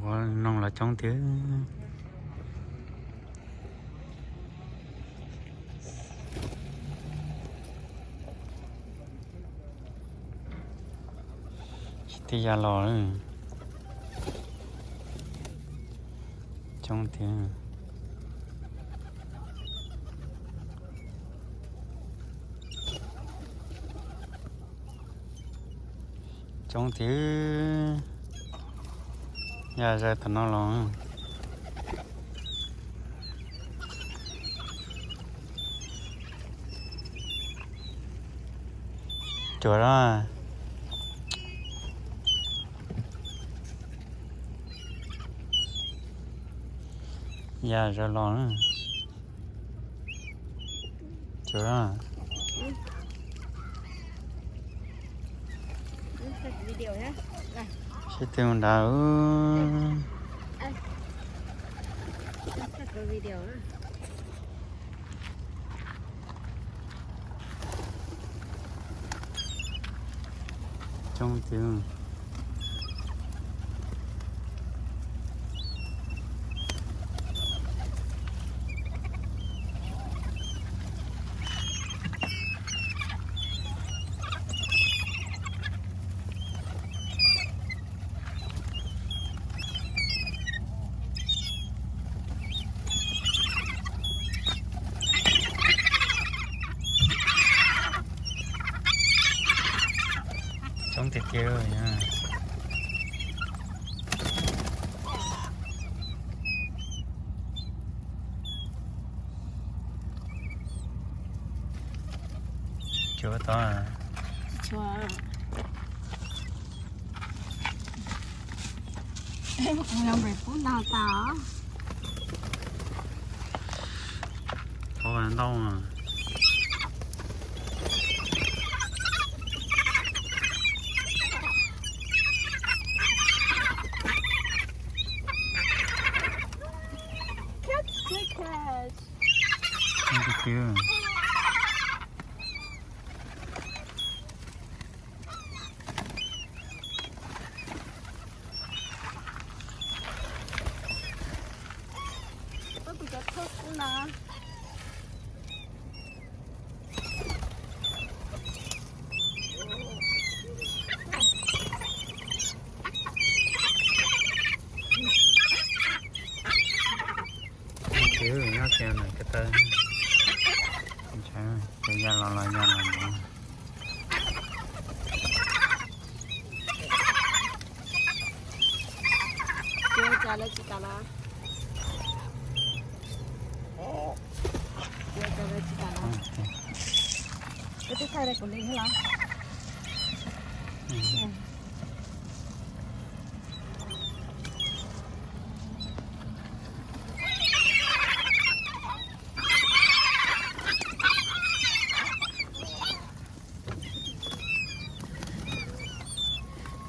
Noog los coob tiag. Tsis tib ya los coob tiag. Coob tiag. Ya zawg tom no los. Cuag a. Ya zawg los. Cuag a. Sib tw nrad. Coob tiag. Coob tiag tiag. Cuag tod. Pub ntau tas. Thov ntau. Nyob kiag no ko taw. Ces ya los los ya los no. Tsis ua cas lawv tsis kam los. Tsis ua cas lawv tsis kam los. Koj twb thaij rau kuv li thiab los.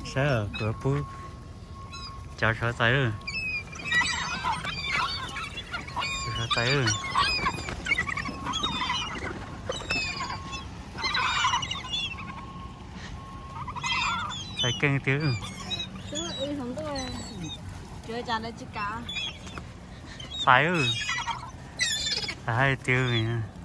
Saib kuv pub cov sawv txais, sawv txais. Txais keej tiag. Txais, txais hais tiag.